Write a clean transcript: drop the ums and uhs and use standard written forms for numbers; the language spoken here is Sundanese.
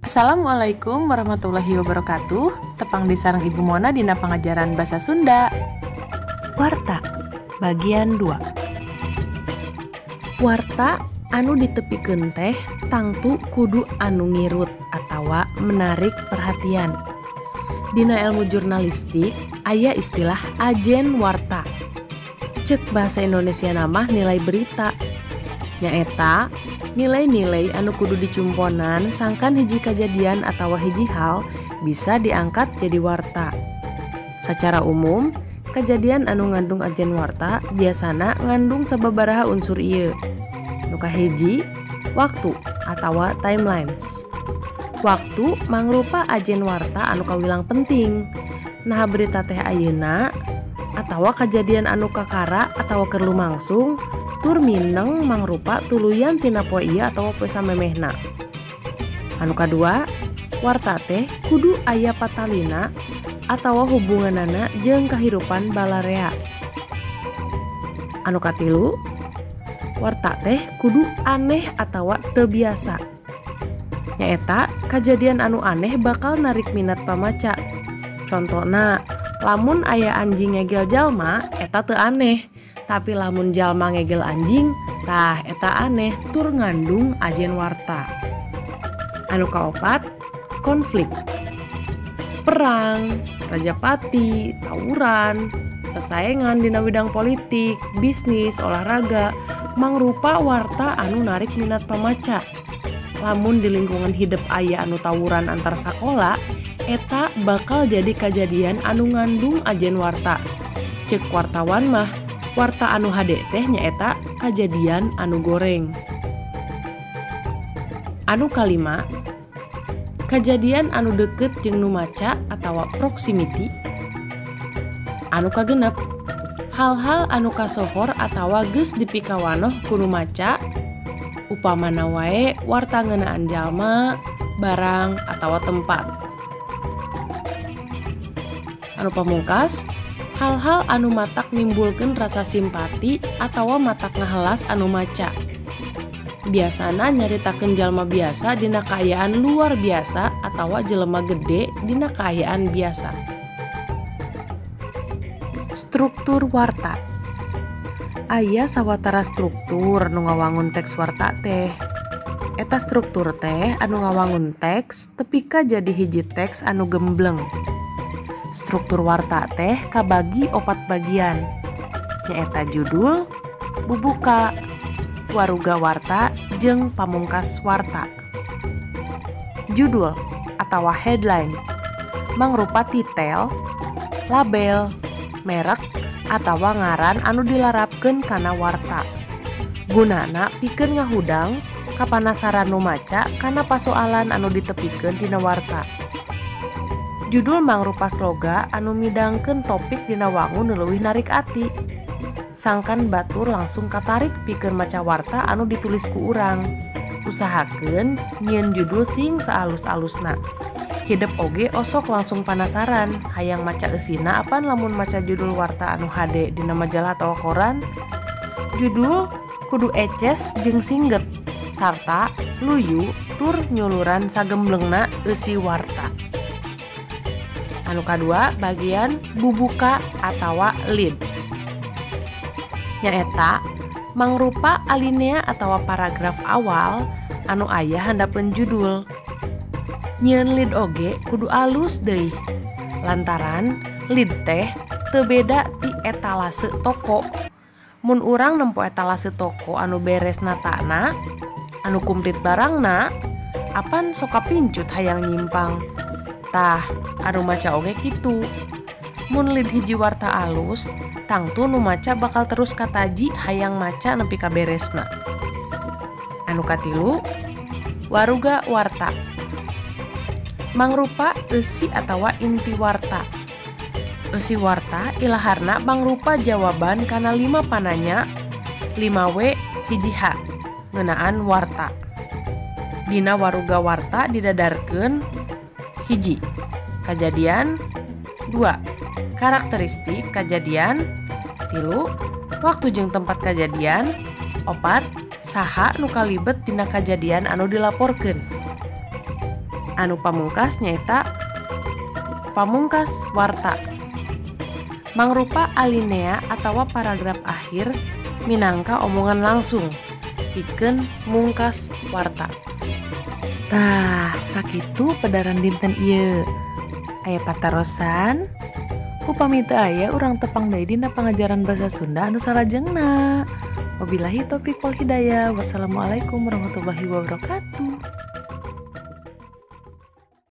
Assalamualaikum warahmatullahi wabarakatuh. Tepang deui sareng Ibu Mona dina pangajaran Basa Sunda. Warta bagian 2. Warta anu ditepikeun teh tangtu kudu anu ngirut atawa menarik perhatian. Dina ilmu jurnalistik aya istilah ajen warta. Cek bahasa Indonesia mah nilai berita. Nyaeta nilai-nilai anu kudu dicumponan sangkan hiji kajadian atawa hiji hal bisa diangkat jadi warta. Secara umum, kejadian anu ngandung ajen warta biasana ngandung sababaraha unsur ieu. Nu kahiji, waktu atawa timelines. Waktu mangrupa ajen warta anu kawilang penting. Nah, berita teh ayeuna atawa kejadian anu kakara atawa keur lumangsung tur mineng mangrupa tuluyan tina poe ieu atawa poe samemehna. Anu kadua, warta teh kudu aya patalina atawa hubunganana jeung kahirupan balarea. Anu katilu, warta teh kudu aneh atawa teu biasa. Nyaeta kajadian anu aneh bakal narik minat pamaca. Contona, lamun aya anjing ngegel jalma, eta teu aneh. Tapi lamun jalma ngegel anjing, tah eta aneh tur ngandung ajen warta. Anu kaopat, konflik. Perang, rajapati, tawuran, sasaengan dina widang politik, bisnis, olahraga, mangrupa warta anu narik minat pamaca. Lamun di lingkungan hidup aya anu tawuran antar sakola, eta bakal jadi kajadian anu ngandung ajen warta. Cek wartawan mah, warta anu hade teh nyaeta kajadian anu goreng. Anu kalima, kajadian anu deket jeung nu maca atawa proximity. Anu kagenep, hal-hal anu kasohor atawa geus dipikawanoh ku nu maca, upamana wae warta ngeunaan jalma, barang, atawa tempat. Anu pamungkas, hal-hal anu matak nimbulkeun rasa simpati atawa matak ngahelas anu maca. Biasana nyaritakeun jalma biasa dina kaayaan luar biasa atawa jelema gede dina kaayaan biasa. Struktur warta. Aya sawatara struktur nu ngawangun teks warta teh. Eta struktur teh anu ngawangun teks tepi ka jadi hiji teks anu gembleng. Struktur warta teh kabagi 4 bagian. Nyaeta judul, bubuka, waruga warta, jeung pamungkas warta. Judul atawa headline mangrupa titel, label, merek, atawa ngaran anu dilarapkeun kana warta. Gunana pikeun ngahudang kapanasaran nu maca kana pasoalan anu ditepikeun dina warta. Judul mangrupa sloga anu midangkeun topik dina wangun nu leuwih narik ati. Sangkan batur langsung katarik pikeun maca warta anu ditulis ku urang. Usahakeun nyieun judul sing saalus-alusna. Hidep oge osok langsung panasaran hayang maca eusina apan lamun maca judul warta anu hade dina majalah atawa koran. Judul kudu eces jeung singget sarta luyu tur nyuluran sagemblengna eusi warta. Anu kadua, bagian bubuka atawa lead. Nyaeta mangrupa alinea atawa paragraf awal anu aya handapeun judul. Nyieun lead oge kudu alus deui. Lantaran lead teh teu beda ti etalase toko. Mun urang nempo etalase toko anu beres natana, anu kumplit barangna, apan sok kapincut hayang nyimpang. Tah, anu maca oge kitu. Mun lead hiji warta alus, tangtu nu maca bakal terus kataji hayang maca nepi ka beresna. Anu katilu, waruga warta. Mangrupa eusi atawa inti warta. Eusi warta ilaharna mangrupa jawaban kana 5 pananya 5W 1H ngeunaan warta. Dina waruga warta didadarkeun 1. Kajadian, 2. Karakteristik kajadian, 3. Waktu jeung tempat kajadian, 4. Saha nu kalibet dina kajadian anu dilaporkeun. Anu pamungkas nyaeta pamungkas warta. Mangrupa alinea atawa paragraf akhir minangka omongan langsung pikeun mungkas warta. Tah, sakitu pedaran dinten ieu. Aya patarosan? Upami teu aya urang tepang deui dina pangajaran basa Sunda anu salajengna. Wabillahi taufik wal hidayah. Wassalamualaikum warahmatullahi wabarakatuh.